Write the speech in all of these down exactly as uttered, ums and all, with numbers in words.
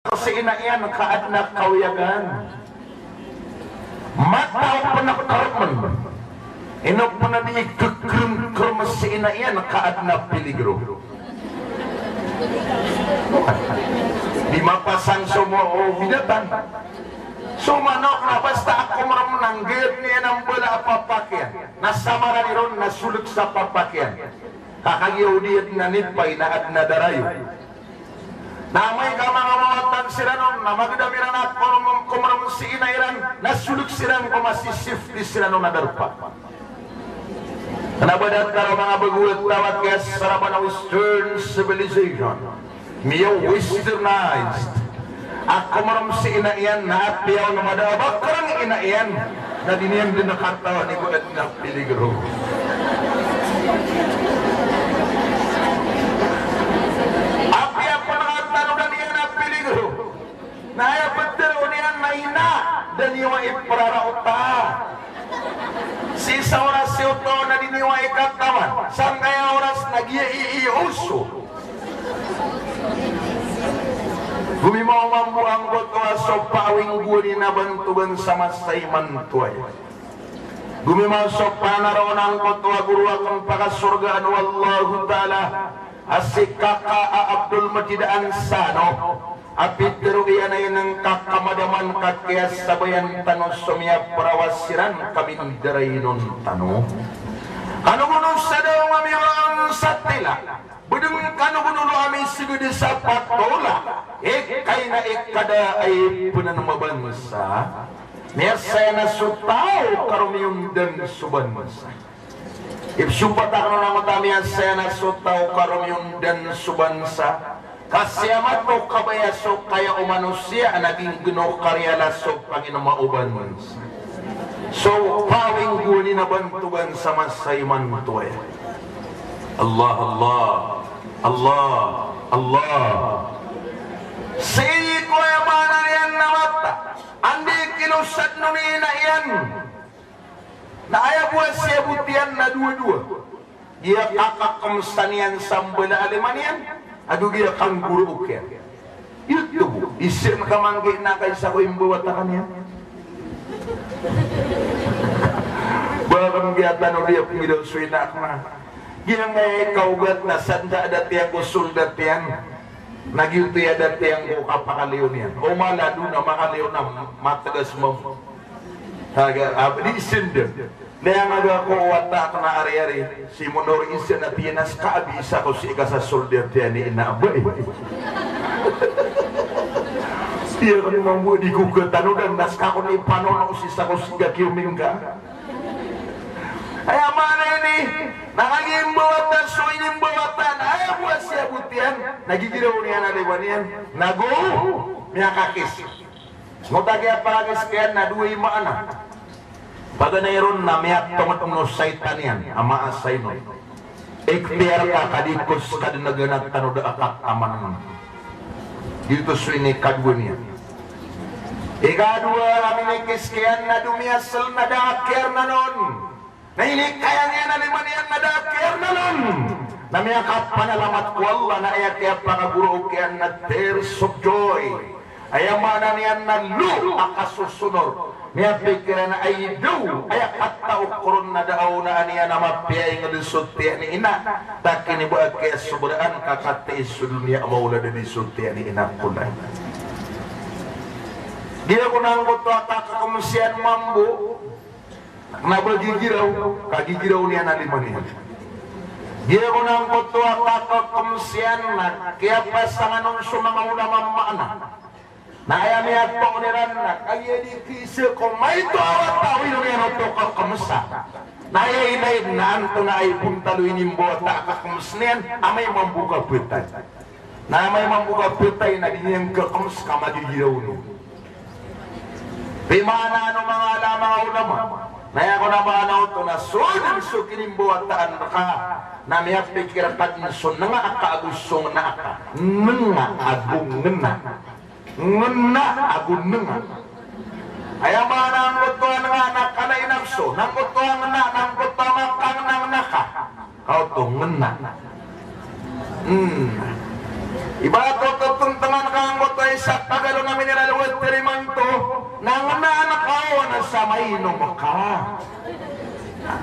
Ko si ina iyan ka adn a kawiyagan. Mata o pn a krmn. Ino pn a di ikrmkrm si ina iyan ka adn a piligro. Di mapasang so mo o binatang. So manok na basta a komrm na nggd niyan a mbala a papak iyan. Na samaran iron na solek sa papak iyan. Ka kagiya o di adn a nipay na adn a darayo. Na amay ka manga mawatan siran on, na magdam iran a komrm, komrm si ina iran, na solek siran ko masisifti siran on a darpa. Kna ba datar o manga bago a taw a kiyasarapan a Western civilization. Miya-westernized. A komrm si ina iyan na apiya on a mada a bakrang ina iyan. Na di niyan dn katawan i bo adn a piligro. Apiya pn a katanodan iyan a piligro. Na aya ptharoon iyan na ina, da niyo ipraraota. Sii sa oras i oto na di niyo ikatawan. Sangkaya oras na giya i, i oso. Gomimaw mambo angkoto a so pawinggowan i na bantogan sa masa imanto aya. Gomimaw so panaro angkoto a goro akn pakasorgaan o Allahu Ta'ala a si kaka a Abdul Majid Ansano. A pitharo iyan a inang ka kamadaman ka kiyasabayan tano so miyaprawas iran ka mindarainon tano. Kano gono sa daw nga miyaon sa tila. Bdng kano gono lo ami sigd sa patola. Ikay na ikada ay pnan mabansa. Miyasaya na so taw ka romiyondan so bansa. Ipsopat akn on angkoto a miyasaya na so taw ka romiyondan so bansa. Ka siyamato kabaya so kaya o manosiya a na ginggn o kariyala so panginoma o bansa. So pawinggowan i na bantogan sa masa imanto aya. Allah, Allah, Allah, Allah. Sii ko aya maana niyan na mata. Anda i kilosadn on i ina iyan. Na aya bo a siyabot iyan na dowa-dowa. Giya kakakmsan iyan sa mbala a lima niyan, ago giya kanggorook iyan. Yoto bo, isa ka manggi na kaisa ko imbawata ka niyan. Ba akn giya tano di a pnggiraw so ina akn a. Giya nga aya i kaogat na sa da a dati iyan ko soldat iyan. Na giyoto i adat iyan ko kapakaliyo niyan. O mala dn a makaliyo na matgas mambo. Taga, a, di sendem. Laya nga ga ko wata akn a ari-ari. Si Monor isa na tiyanas ka abi isa ko sii ka sa soldat iyan i ina a bai. Tiya ko ni mambo di ko katanodan na ska ko ni panono sii sa ko sii ka kiyomin ka. Aya maana ini, na kagiya imbawata so inimbawata, na aya bo a siyabot iyan, na gigiraw niyan a lima niyan, na go miyakakis. Ngota kiyapakakis kiyan na dowa i maana. Paganay ron na miyatongod o saitan iyan a maasay on. Ikhtiyar ka, ka di ko ska dn a ganatan o da a kataman. Giyoto so inikadowa niyan. Ikadowa a minikis kiyan na domiyasl na da a kiyarnan on. Na inikaya niyan a lima niyan na da a kiyarnan on. Na miyakapanalamat ko Allah na aya kiyapakagoroo kiyan na tears of joy. Aya maana niyan na lo a kasosonor. Miyapikir iyan a ay daw, aya katao ko ron na da a onaan iyan a mapiya i ngd so tiyan i ina. Takiniba a kiyasobraan ka katiis so doniya a maolad a di so tiyan i ina ko lay. Giya ko na angkoto a kakakms iyan mambo. Na ba gigiraw, ka gigiraw niyan a lima niyan. Giya ko na angkoto a kakakms iyan na kiyapasangan on so manga ulama maana. Na aya miyatoon iran na kagiya di kiisa ko maito a wata a ino niyan oto kakmsa. Na aya ilay na antonaa i bontal o inimbawata a kakms niyan, amay mambo ka btad. Na amay mambo ka btad na di niyan kakms ka magigiraw niyan. Pimaanaan o manga ala, manga ulama. Na aya ko na maana oto na so dn so kinimbawataan rka na miyapikir ka dn so ngnga ka ago so ngna ka. Ngnga ago ngna. Ngna ago ngnga. Aya maana angkoto a ngnga na kala i nafso, na angkoto a ngna na angkoto a makangna ngna ka. Kaoto ngna. Hmm. Ibarat o totongtongan ka angkoto a isa pagalo na mineral water imanto, na ngenaan ka on sa mainom ka.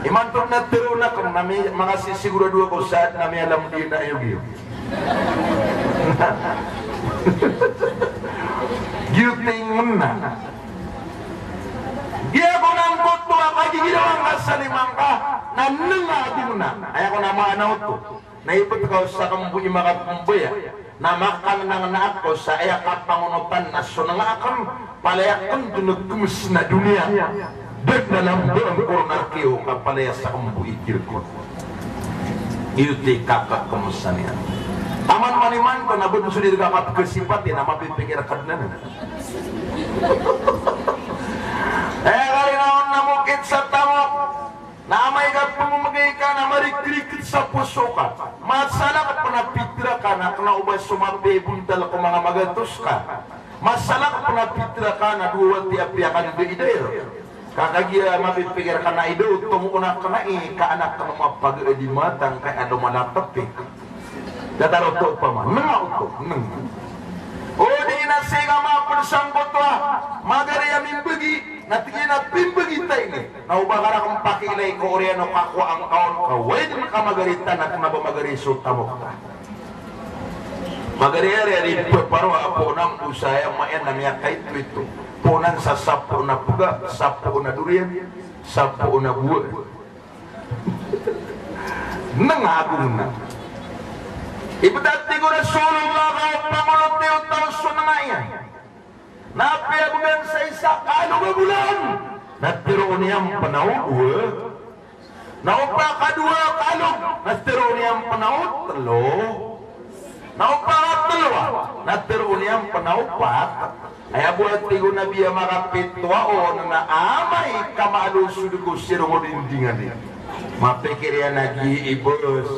Imanto na teroon akn na mi-, makasisigurado ako sa adn a miyalamdi na iyo giyo. Giyoto i ngena. Giya ko na angkoto a kagigirawan ka sa lima ngka, na nenga ago ngena. Aya ko na maana oto. Na ibet ka o sa kembo i makapembaya. Na makangenangenaan ko sa aya kapangonotan na so nenga aken, palaya ken den kemes na doniya. Den na lamba angkoto na rekiyo ka palaya sa kembo i kirek. Iyo ti kakakemesan iyan. Taman maniman ko na ben so di ka kapekesipati na mapipikir ka den. Eh, kali na on na mokit sa tamok. Na amay ka pememegay ka na marikirikit sa poso ka. Masalak pen a pitra ka na kena o ba so mapiya i bontal ko manga magatos ka. Masalak pen a pitra ka na dowa wati a piya ka di da idayr. Ka kagiya mapipikir ka na idaw, tomo ko na kena i ka anak kena mapag-, di matang ka ado malapet i. Datar oto opama, nenga oto, nenga. O di na sii ka maped sangkoto a magari a mimbegi, na tig iyan a pimbegi ta ini. Na o ba ka raken pakiilay ko oriyan o kakowa angka on ka, way den ka magari ta na kena ba magari so tamok ta. Magari ari a di peparoa a poon a mbosa aya mayan na miyakaitoito. Poonan sa sapoon a pega, sapoon a doriyan, sapoon a bowa. Nenga ago ngena. Ibet a tig o Rasulullah ka o pangoloti o taw so nenga iyan. Na apiya began sa isa kalog a bolan, na teroon iyan pen a o dowa. Na o pakadowa kalog, na teroon iyan pen a o telo. Na o pakatelo a, na teroon iyan pen a o pat. Aya bo a tig o Nabi a makapito a on na amay ka maalosod ko sirong o dindingan i. Mapikir iyan a giya i bes.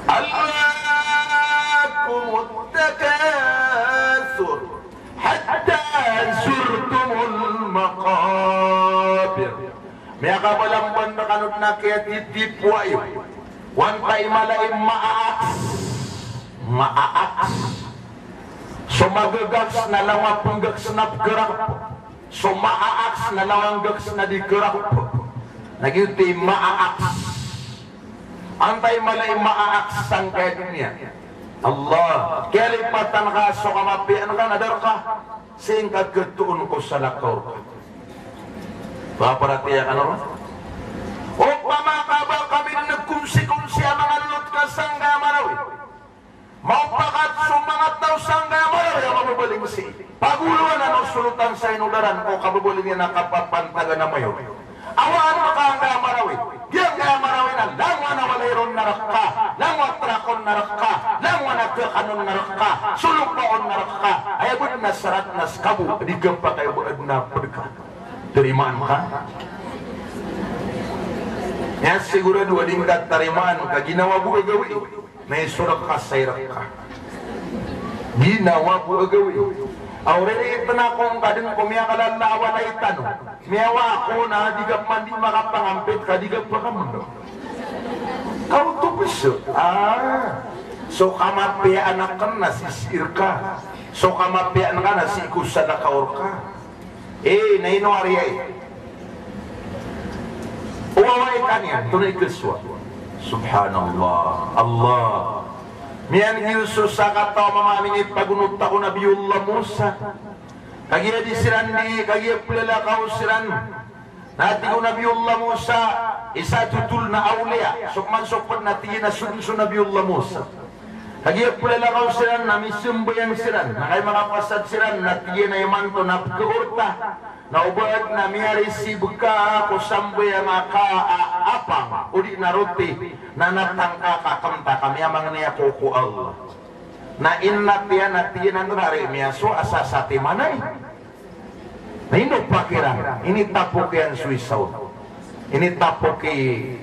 Alhaakumut takathur hatta zurtumul maqabir. Miyakabalamban rekano den a kiyatitipowa iyo. Oway, antaa i mala i maaks. Maaks. So magagaks na langon a penggaks na pegarak. So maaks na langon a gaks na di kerak. Na giyoto i maaks. Antaa i mala i maaks sangkaya doniya. Allah, kiyalipatan ka so kamapiyaan ka na da reka sii ngka ketoon ko salakaw reka. Paparatiyaya kano ron. Opama ka ba kami den komsi-komsi a manga lolot ka sangkaya Marawi. Maopama ka so manga taw sangkaya Marawi a mababaling sii. Pagoloan anan o solotan sa inodaran ko kababaling iyan a kapapantagan a mayor. Awaan ka angkaya Marawi. Giyangkaya Marawi na langowan a walay ron na reka, langowan a trak on na reka, langowan a kekanon na reka, solopa on na reka. Aya bo den a sarat na sekabo, di gapa kayo bo aden a pedeka. Tarimaan ka. Aya sigorado a di ngka tarimaan ka ginawa bo a gawii. Na iso reka sa ireka. Ginawa bo a gawii. Awriri tena ko ngka den ko miyakalala a walay tano. Miyawa ako na di ka man di makapangampit ka di ka pakamendo. Kaw to peso. Ah. So kamapiyaan aken na sii sii reka. So kamapiyaan ka na sii ko salakaw reka. Eh, na ino ari ai? O wawa i kaniyan, tonaa i kesowa? Subhanallah. Allah. Miyan giyo so sakataw a mama a minipagonot ko Nabiyullah Musa. Kagiya di siran di, kagiya pelalakaw siran. Na tig o Nabiyullah Musa, isa totol na awliya. So man so ped na tig iyan a so den so Nabiyullah Musa. Kagiya pelalakaw siran na misambayang siran, na kay makapasad siran na tig iyan a imanto na pekeorta, na o ba aden a miyarisib ka ko sambayang aka a apang, odi na roti, na natangka ka kemta ka miyamangni ako ko Allah. Na inna tiyan na tig iyan a ndarari miyasowa a sasatiman ai. Na ino pakiran, initapok iyan so isa on. Initapok i,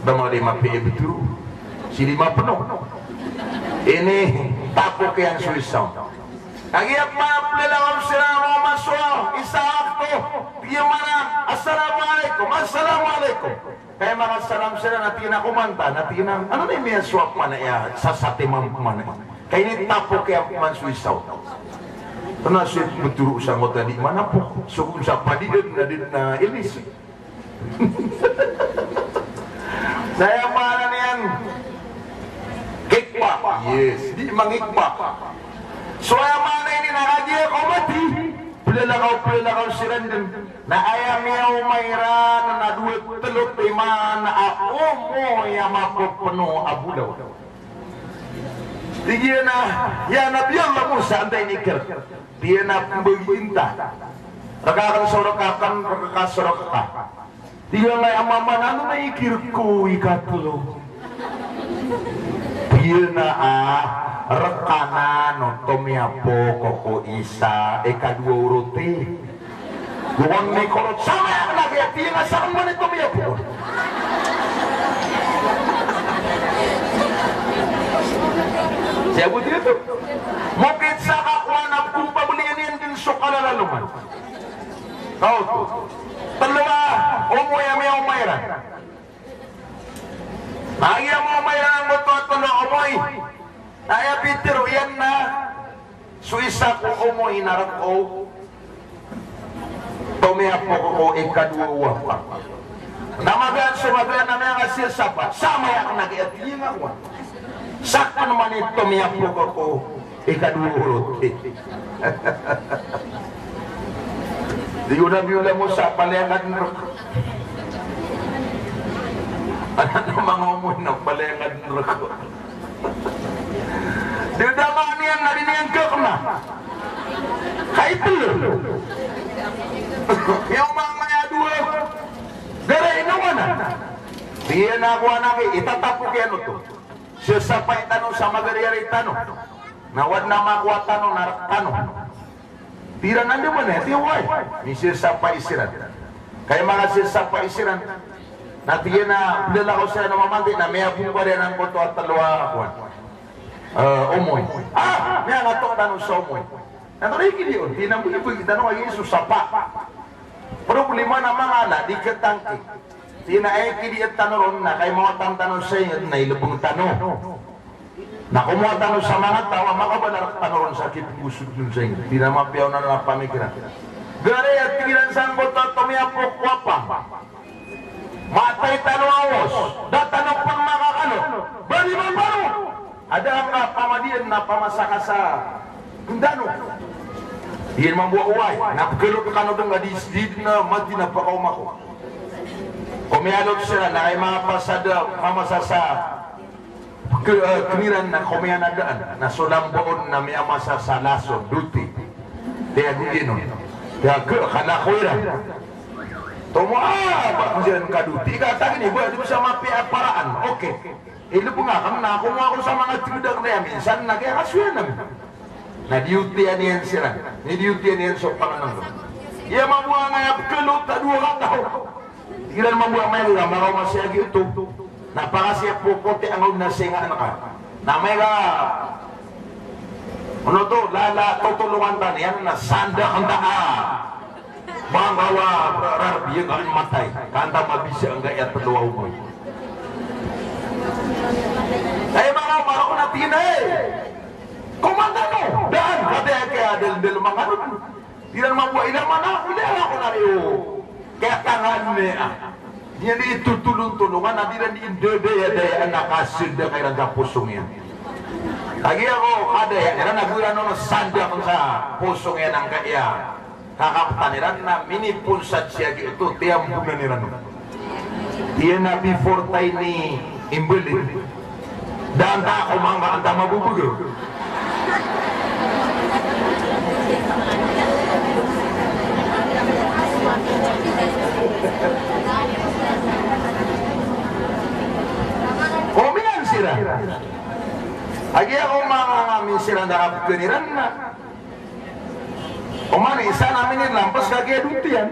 da mala di mapiya i beto. Si di mapeno. Initapok iyan so isa on. Kagiya pelalakaw siran a manga masowa, isa a akto. Tig iyan man a, "Assalamu alaikum, assalamu alaikum." Kay makasalam siran na tig iyan a, "Komanta?" Na tig iyan a, "Ano ni miyasowa pman a iya sasatiman pman a iya?" Ka initapok iyan pman so isa on. Kna so ipmbtoro sangkoto a di manapok, so kon sa padian na di na ilis. Na aya maana niyan, kikpa. Yes, di mangikpa. So aya maana ini na kagiya ko mati, plalakaw, plalakaw siran dn. Na aya miyaoma iran na dowa tlo timan a omoy a mapepeno a bolawan. Tig iyan a, ya Nabi Allah Musa, antaa ini iker? Tig iyan a, pmbagi inta. Rk akn so rk akn, rk ka so rk ka. Tig iyan a, ya mama, antonaa i iker ko ikatlo? Tig iyan a, rk anan o tomiyapok ko isa, ikadowa o roti. Gowani korot, samaya akn a giya, tig iyan a sakn man i tomiyapok. Siyabot iyan oto. Mokit sa kakowan a pkhapabliyan iyan dn so kalalaluman. Kaoto. Tlo a omoy a miyaoma iran. Na aya miyaoma iran angkoto a tlo a omoy, na aya pitharo iyan na so isa ko omoy na rk o tomiyapok ko ikadowa o wapa. Na magaan so magaan na miyakasiyasapa, samaya akn a giya, tig iyan a kowan. Sakn man i tomiyapok ko ikadowa o roti. Di o Nabi Allah Musa, palaya ngka dn rk. Anan a manga omoy na palaya ngka dn rk. Di o da maana niyan na di niyan kakna. Kaitlo. Aya manga dowa. Gara ino ka na. Di na ko anak i, itatapok iyan oto. Siyasapay tano sa magariyari tano. Na o adn a makowa tano na rk tano. Tig iran a anda man aya, tig iyan a oway. Misiyasapay siran. Ka aya makasiyasapay siran na tig iyan a plalakaw siran o mamanti na miyabongkar iyan angkoto a tlo a kowan. Eh, omoy. Ah, miyangatok tano sa omoy. Na tano ikidi on, tig iyan a bagi, bagi tano a giya so sapa. Problema na manga ala, di katangki. Tig iyan a, eh, ikidi tano ron, na kay mawatan tano sa ingd na ilbng tano. Na komowa tano sa manga taw a makabala rktano ron sa kipgosod on sa ingd. Tig iyan a mapiya on a pamikiran. Gara aya tig iran sangkoto a tomiyapok ko wapa. Matay tano a wos, da tano pn makakalo. Bali mambaro. Adn a pamadiyan na pamasa ka sa gndano. Iyan mambo a oway, na pkhalot kano dn a di sdid na mati na pakaoma ko. Komiyalot siran na kay manga pasad a mamasa sa Ke-, eh, kniran na komiyan a daan, na so lambaon na miyamasa sa laso, doti. Tiyago inon. Tiyago, kala ko iran. Tomo, ah, ba, masiyan ka doti, ka tagini, ba, di sa mapiya paraan. Okay. Ilbng akn na, komo ako sa manga tigdang na yamin, san na kaya kasuyan namin. Na diyutiyan iyan siran. Ni diyutiyan iyan so pangnengken. Iya mambo a ngaya pkhalot a dowa kataw. Iran mambo a maiga, makaoma siya giyoto. Na pakasiya popote angka on na singa angka. Na maiga, ano to, lala, totolongan ta niyan, na sanda kanta a. Manggawa, rarbiya, kami matay. Kanta mabisa angka iya telo a omoy. Ay, manga marok na tinay. Komanda no, daan, kati ake adal-dal manga no. Iran mambo a ina mana, ina ako na riyo. Kaya tangan niya. Niyan di tutulong-tulungan, na di iran di indadaya-daya na kasida kay iran sa posong iyan. Lagi ako, kadaya iran, ago iran on sanda kon sa posong iyan angkaya. Kakaptan iran na miniponsad siya giyoto, tiyambunan iran. Iyan na before tayo ni Imbalin. Da anta ako manga anta mabubugro. Komiyan siran. Agi ako manga ngamin siran da kapkeniran na. O mani isa na minilampas ka giya dotiyan.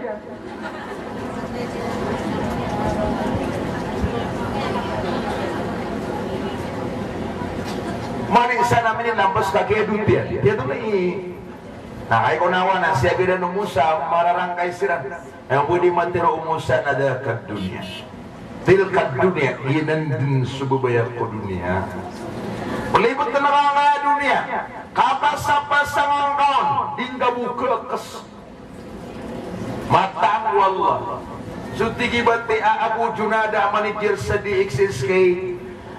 Mani isa na minilampas ka giya dotiyan. Giya to na i. Na kay ko nawa na siya gida no Musa, mararangkay siran. Aya bo di matero o Musa na da ka dunya. Tilka dunya, giyanan dn so babaya ko dunya. Plibtn ka angkaya doniya, kapasapasang angka on, di ngka bo khakes. Mataan o Allah. So tig i bati a Abu Junada a manager sa D X S K,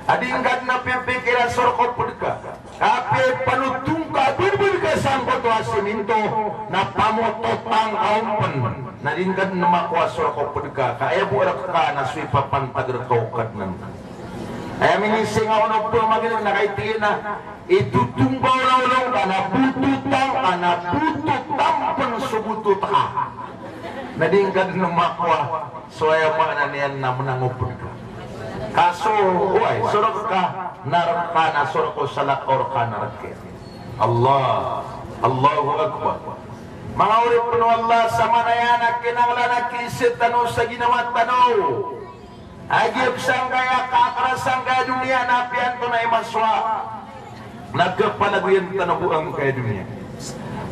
a di ngka dn pipikira so rk o pd ka. Kapiya ipanothong ka a bnbn ka sangkoto a siminto, na pamotot angka on pn, na di ngka dn makowa so rk o pd ka, ka aya bo rk ka na so ipapantag rka o Kadnan ka. Aya minising a on o pmagilid na kaitiina, itothong ka o laolong ka na botot angka na botot angka pn so botot ka. Na di ngka dn makowa, so aya maana niyan na mnang o pd ka. Ka so, oway, so rk ka na rk ka na so rk o salakaw rka na rk iyan. Allah, Allahu Akbar. Manga oripn o Allah, sa maana iyan a kinanglan a kiisa tano sa ginawa tano. A giyangkaya kaakar sangkaya doniya na apiya antonaa i masowa. Na kapalagoyan tano bo angkaya doniya.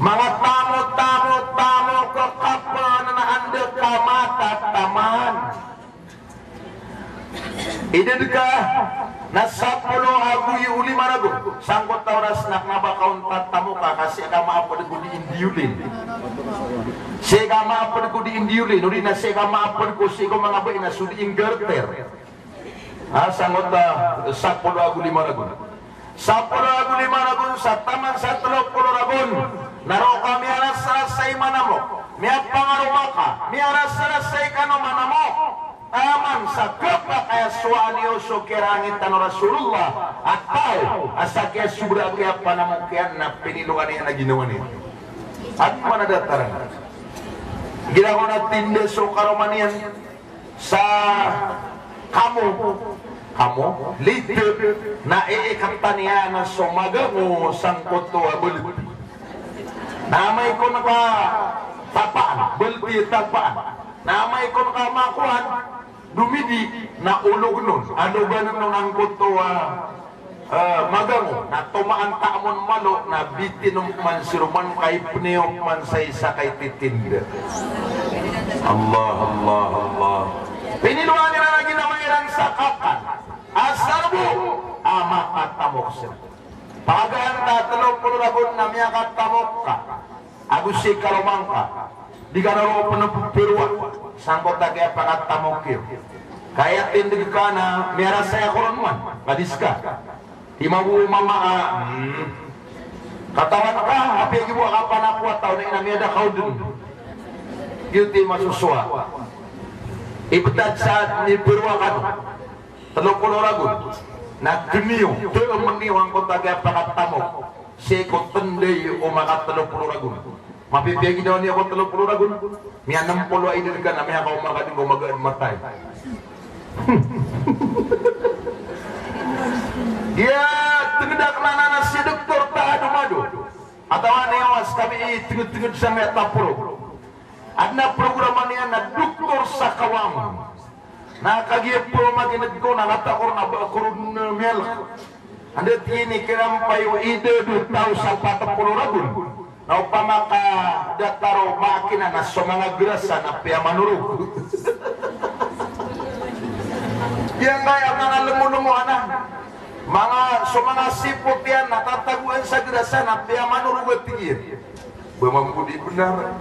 Manga tamok, tamok, tamok, ka kapanaanda ka matataman. Idad ka na sapolo ago lima ragon. Sangkoto a oras na kna ba ka on tatamoka, ka sii ka maapd ko di indiyolin. Sii ka maapd ko di indiyolin, odi na sii ka maapd ko sii ko manga bai na so di inggarter. A, sangkoto a sapolo ago lima ragon. Sapolo ago lima ragon sa taman sa tlo polo ragon. Na roo ka miyarasarasay manamok. Miyapangaroma ka, miyarasarasay kano manamok. Taman sa kapakay a sowaan iyo so kiyarangitan o Rasulullah a taw a sa kiyasobra a kiyapanamok iyan na pinilowan iyan a ginawa niyan. Ati man a datar a igira ko na tinda so karoma niyan sa kamo, kamo, lite, na iikatan iyan so magango sangkoto a balti. Na amay ko na ka tapaan, balti tapaan. Na amay ko na ka makowan, domidi, na ologn on, alogan on angkoto a, eh, magango, na tomaan ta mon malo, na bitin on pman si roman ka ipni on pman sa isa ka ititinda. Allah, Allah, Allah. Pinilowan iran a ginawa iran sa kakan. Asar bo a makatamok siran. Pagaan ta tlo polo ragon na miyakatamok ka ago sii karoma ngka. Di ka na roo pn ppirowa sangkoto a kiyapakatamok iyo. Ka aya tindg ka na miyarasay ako ron man, ka di ska. Tima bo mama a, hmm. Katawan ka, apiya giya bo a kapanakowa taw na ina miyada ka o dn. Giyoto i masosowa. Ibtad sa mipirowa kano. Tlo polo ragon. Na kniyo, tmn iyo angkoto a kiyapakatamok. Sii ko tnday o makatlo polo ragon. Mapipiya ginawa niyo ko tlo polo ragon? Miyanm polo a idad ka na miyakaoma ka dn ko magaan matay. Giya tngd akn anan a si Doktor Tahado Mado. Atawa niyo a skami i tngd-tngd sa miyataporo. Adn a programa niyan na Doktor sa Kawang. Na kagiya polo magineg ko na katakor na ba ko ron miyalk. Anda tig iyan i kirampay o idad o taw sa pat polo ragon. Na opama ka datar o makina na so manga grasa na piyamanorog. Giyangkaya manga lmolmo anan. Manga, so manga sipot iyan na tatagoan sa grasa na piyamanorog a tig iyan. Ba mambo di bnar.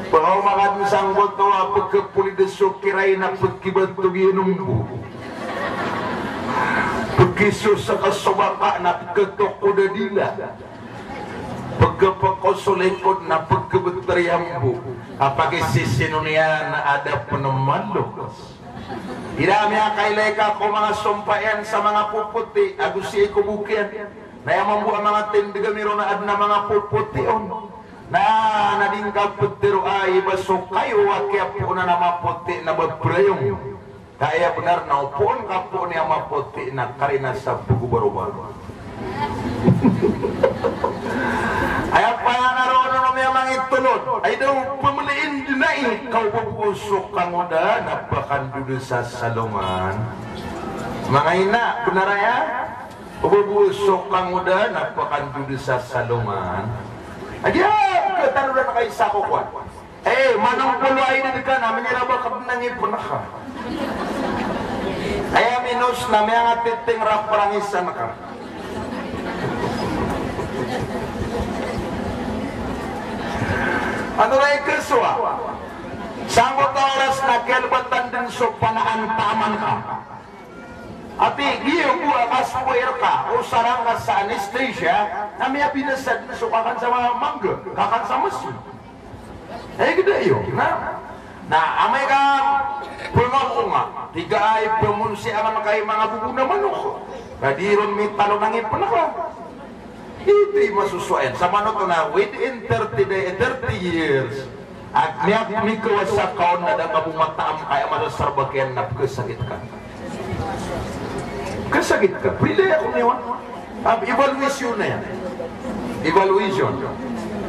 Pakaoma ka dn sangkoto a pkhapolid so kiray na pkhibatog iyan o mbo. Pkhisosak so baka na pkhatokod a dila. Pkhapako so likod na pkhabtr iyan bo. Kapakisisino niyan na adn a pn malok. Igira miyakailay ka ko manga sompa iyan sa manga popoti ago sii ko bok iyan. Na aya mambo a manga tindg ami ron na adn a manga popoti on. Na, na di ngka ptharoa i ba so kayo a kiyapoonan a mapoti na ba prayong. Ka aya bnar na o poon ka poon i a mapoti na karina sa pgobarobaro. Aya payanaroon o miyamangitolod, ay daw pmliin dn ai ka o ba bo so kangoda na pakandod sa salongan. Manga ina, bnar aya? O ba bo so kangoda na pakandod sa salongan. Agi a, katanodan ka isa ko kowan. Eh, manong polo ay di ka na, minira ba ka nang ipon ka. Aya minos na miyangatiting rap rangisan ka. Antonaa i kasowa? Sangkoto a oras na kiyalbatan dn so panaan taman ka. Ati, giya bo a kaspoir ka o sarang ka sa anesthesia, na miyabinasa dn so kakan sa mangga, kakan sa masi. Ay, gda iyo. Na, na amay ka pmangko nga, tig ka a ipmonsiyaan ka i manga bobo na manok. Ka di ron mitalon a ngipn ka. Ito i masosowa iyan. Samanoto na within thirty day, thirty years, a miyak-, mikawasa ka on na da ka bo mataam ka aya masasarba kiyan na pkhasakit ka. Pkhasakit ka. Prilaya ko niyan. A, evaluation iyan. Evaluation.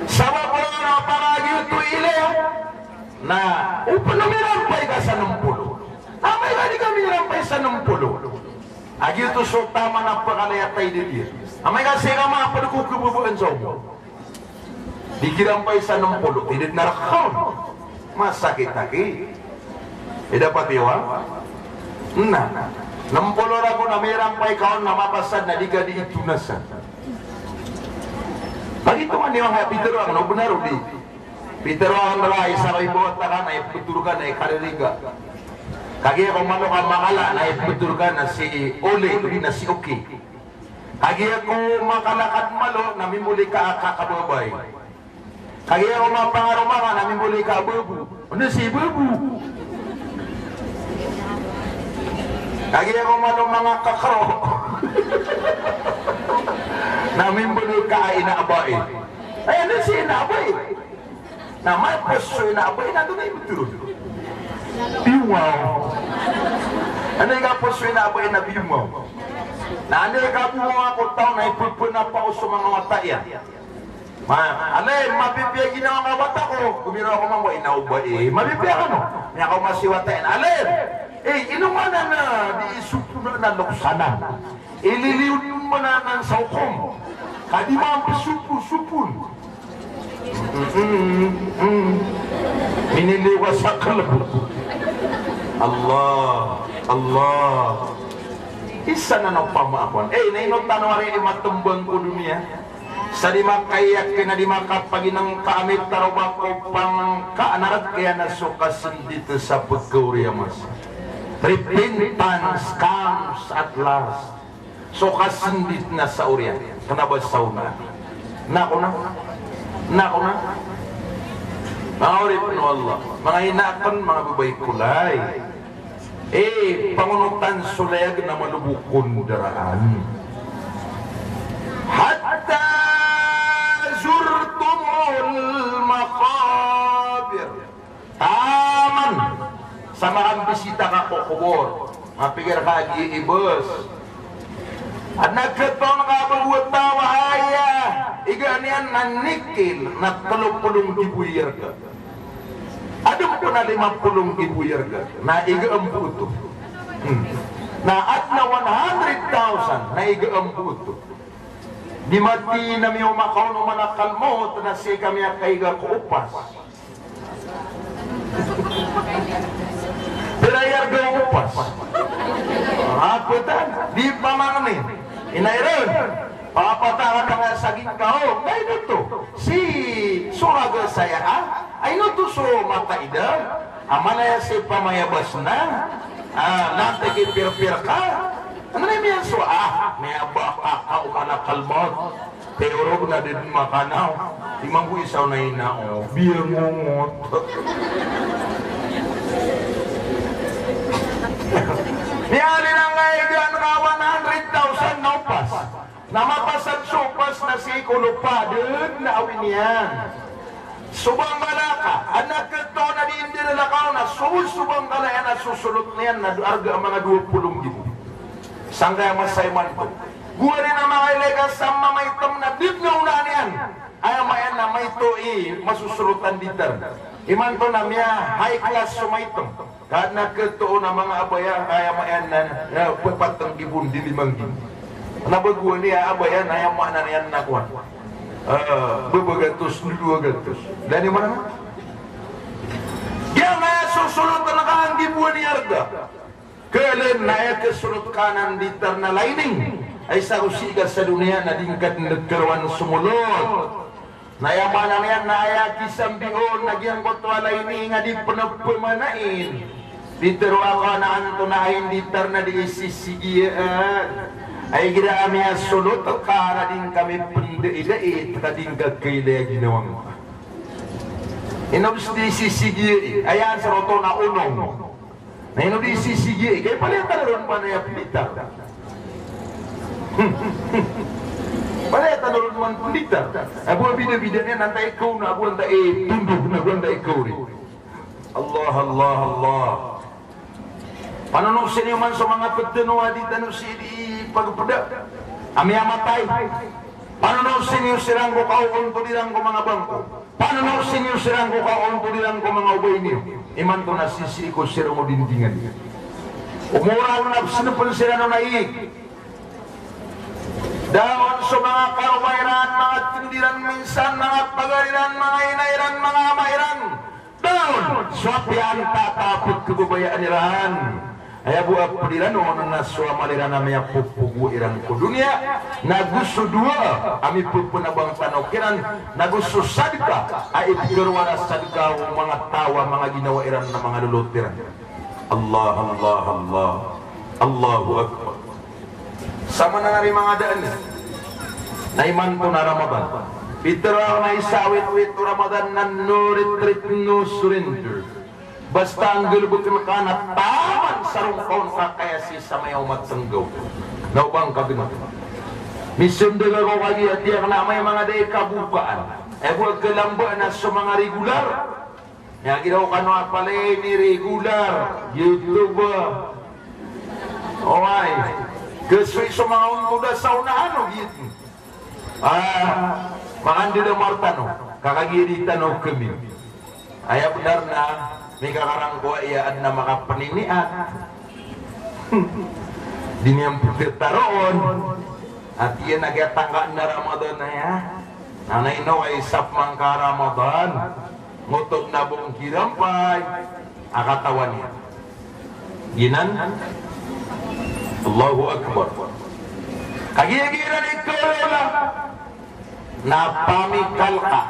Sabap ko na pangagi oto ilaya. Na, o pn a mirampay ka sa nm polo. Amay ka di ka mirampay sa nm polo. A giyoto so taman a pkhalaya a taydid iyan. Amay ka sii ka mapd ko khababaan sa omo. Di kirampay sa nm polo, taydid na rk on. Masakit aki. Ida pati wa? Na. Nm polo ragon a mirampay ka on na mapasad na di ka di itonasan. Pagitongan iyo nga pitharo akn o bnar o di. Pitharo akn a isa ko i bawata ka na iptor ka na ikaririga. Kagiya ko malo ka makala na iptor ka na si Oli, odi na si Oki. Kagiya ko makalakad malo na mimboli ka a kakababay. Kagiya ko mapangaroma ka na mimboli ka a babo. Odi si babo. Kagiya ko malo manga kakro. Na mimboli ka a ina a bai. Ay, odi si ina a bai. Na mapos so ina a bai na doon na iptor. Bimaw. Anda i kapos so ina a bai na bimaw. Na anda i kabimaw ako taw na ipphanapaos so manga wata iyan. Ma, alay, mapipiya ginawa nga wata ko, gomiraw ako mambo, ina o bai. Mapipiya kano, miyakaoma si wata iyan. Alay, eh, ino man anan a di isopon a loksanan. Ililiyo man anan sa okom. Ka di man psopo-sopon. Mm, mm, mm. Miniliyo ka sa kalbo. Allah, Allah. Isa na no pamaakon. Eh, na ino tano ari di matembang ko doniya. Sa di makaiyak na di makapaginengka a mitarobak ko pangka a nark iyan a so kasendit sa pkaori a masa. Repentance comes at last. So kasendit na sa oriyan, kna ba sa onaan. Na ko na? Na ko na? Manga oripn o Allah, manga ina akn, manga babay ko lay. Eh, pangonotan so layag na malobok ko ndaraan. Hatta zurtumul maqabir. Taman sa makambisita ka ko kobor. Mapikir ka a giya i bs. Adn a khatoon ka bo a taw a aya igaan iyan na nikil na tlo polo nggibo i arga. Adn pn a lima polo nggibo i arga na igaan bo oto. Hmm. Na adn a one hundred thousand na igaan bo oto. Di mati na miyaoma ka on o malakal maut na sii ka miyakaiga ko opas. Pira i arga o opas? Apetan, di pamangni. Ina iron. Papataran nga sa gingkaw. Ngay dito. Si soraga saya, ah? Ay no to so mata ida. Amalaya si pamayabas na. Ah, nanti ki pirpir ka. Ano na miyan so, ah? Miyaba ka ka o malakal maut. Teorog na dn makanaw. Imam bo isa o na ina o. Biyangongot. Miyalin angkaigaan ka one hundred thousand na opas. Na mapasad so opas na sii ko lopa, dn na awin iyan. So banggala ka, adn a khatoon a di indirala ka on a so, so banggala iyan a sosolot niyan na do-, arga a manga dowa polo nggibo. Sangkaya masa imanto. Gowani na makailay ka sa mamaitm na di dn a onaan iyan. Aya maana na maito i masosolotan di tar. Imanto na miya high class so maitm. Ka adn a khatoon a manga abaya, aya maana na, na, ppat nggibo di lima nggibo. Na ba gowani a abaya na aya maana niyan na kowan. Ah, baba gatos, dowa gatos. Da niyo man. Giya nga sosolot na ka nggibo i arga. Kelen na aya kasolot ka anan di tar na lining. Ay sa ko sii ka sa doniya na di ngka dn karowan somolot. Na aya maana niyan na aya kisambi on na giyangkoto a lain ini nga di pn pmanain. Pitharo ako na antonaa i nditar na di isisigiyaan. Ay igira a miyasolot ka na di ngka mipndaidait ka di ngka kailaya ginawa ngka. Ino bs di isisigiyai, aya ansar oto na onong. Na ino di isisigiyai, kay palaya tano ron man aya pnditar. Palaya tano ron man pnditar. Ago a bidabida niyan antaa i kaona, ago antaa i tondog, ago antaa i kaori. Allah, Allah, Allah. Panonosi niyo man so manga pd tano a di tano sii di pagpda a miyamatay. Panonosi niyo siran ko kaontod iran ko manga bangko. Panonosi niyo siran ko kaontod iran ko manga obay niyo. Imanto na sisii ko siran o dindingan. Omoran na psnpn siran o naik. Da on so manga karoma iran, manga tndo iran minsan, manga pagar iran, manga ina iran, manga ama iran. Da on so apiya antaa a pkhababayaan iran. Aya bo a pd iran on na so amal iran a miyapopogo iran ko doniya, nago so dowa a mipepnabang tano kiran, nago so sadka a ipkharowar a sadka o manga taw a manga ginawa iran na manga lolot iran. Allah, Allah, Allah. Allahu Akbar. Samanan a ri manga daan na imanto na Ramadan. Pitharo ako na isa a witwit o Ramadan na no retreat, no surrender. Basta a nggalbkn ka na taman sa rongkaw ngka kaya sii sa mayaoma tnggaw. Na o ba ngka gnk. Misondag ako kagiya tiyak na amay manga da i kabokaan. Aya bo a kalamba na so manga regular. Aya giraw kano a palaya ini regular, YouTube. Oway. Kasoy so manga ontod a sa onaan o giyoto. Ah, manga ndadamar tano. Ka kagiya di tano kami. Aya bnar na mikakarangkowa iya adn a makapniniat. Di niyan ptharoon. Ati iyan a kiyatangkaan a Ramadan aya. Na ino ka isa pman ka Ramadan. Ngoto na bo ngkirampay a katawan iyan. Giyanan. Allahu Akbar. Kagiya giyanan i kaola. Na pamikal ka.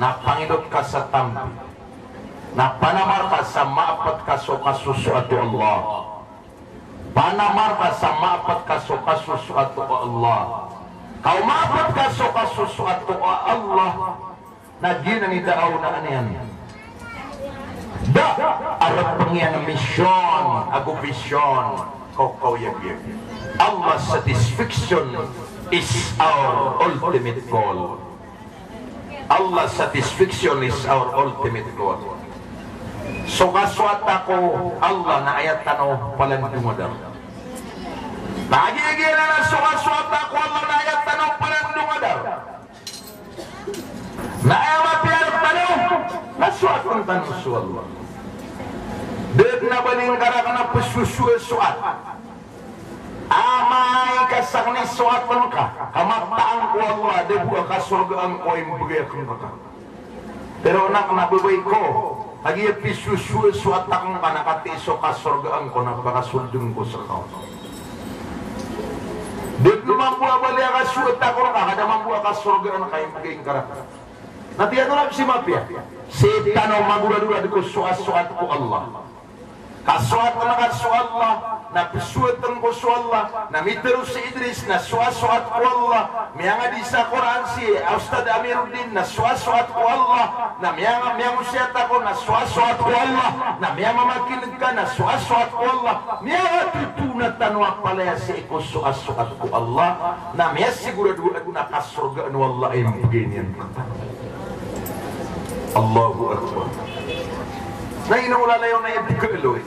Na pangidot ka sa tambi. Na panamar ka sa maapt ka so kasosoat o Allah. Panamar ka sa maapt ka so kasosoat o Allah. Ka o maapt ka so kasosoat o Allah, na giyanan i daaw na aniyan. Da a rpng iyan a mission ago vision ko kaoyagoyag. Allah satisfaction is our ultimate goal. Allah satisfaction is our ultimate goal. So kasoat ko Allah na aya tano palandongadar. Kagiya giyanan a so kasoat ko Allah na aya tano palandongadar. Na aya mapiya rktano na soat tano so Allah. Da dn a ba lingkar ka na psosoat. Amay ka sakn i soat ngka ka mataan ko Allah, da bo a kasorgaan ko a imbgay akn rka. Pero anak na babay ko, kagiya pisosoat akn ka na katii so kasorgaan ko na pakasoldn ko ska. Da dn mambo a bali a kasoat ako rka, ka da mambo a kasorgaan ka a imbgay ngka rka. Na tig iyan oto na pzi mapiya. Sii tano magoradorad ko soasoat ko Allah. Kasoat ngka so Allah, na psoat ngka so Allah, na mitharo si Idris na soasoat ko Allah, miyangadi sa Qur'an si Ustadh Amiruddin na soasoat ko Allah, na miyanga-, miyangosiyat ako na soasoat ko Allah, na miyamamakin'g ka na soasoat ko Allah, miyangatotoona tano a palaya sii ko soasoat ko Allah, na miyasigorado ako na kasorgaan o Allah a imbgay niyan rktano. Allahu Akbar. Na ino lalayon a ipkhaaloy.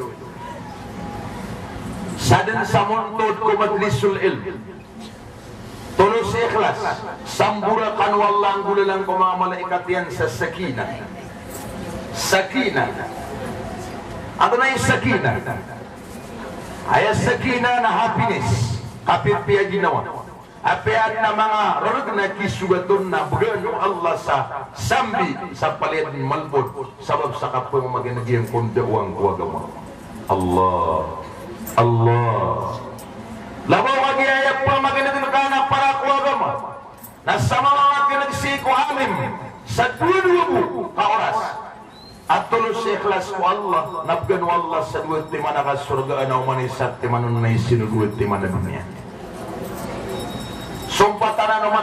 Sadn sa montod ko majlisul ilm. Tolo si ikhlas. Sambor kano o Allah a nggolalan ko manga malaikat iyan sa sakinah. Sakinah. Antonaa i sakinah? Aya sakinah na happiness. Kapipiya ginawa. Apiya adn a manga rorog na kisogat on na bgan o Allah sa sambi sa palaya dn malbod sabap sa kapamamakin'g iyan ko ndaoang ko agama. Allah. Allah. Labaw kagiya aya pamakin'g ka na para ko agama. Na sa mamakin'g sii ko ami sa dowa-dowa bo ka oras a tolod sa ikhlas ko Allah, na bgan o Allah sa dowa timan a kasorgaan a oman i isa timan on na isino dowa timan a doniya. Sompatan anan o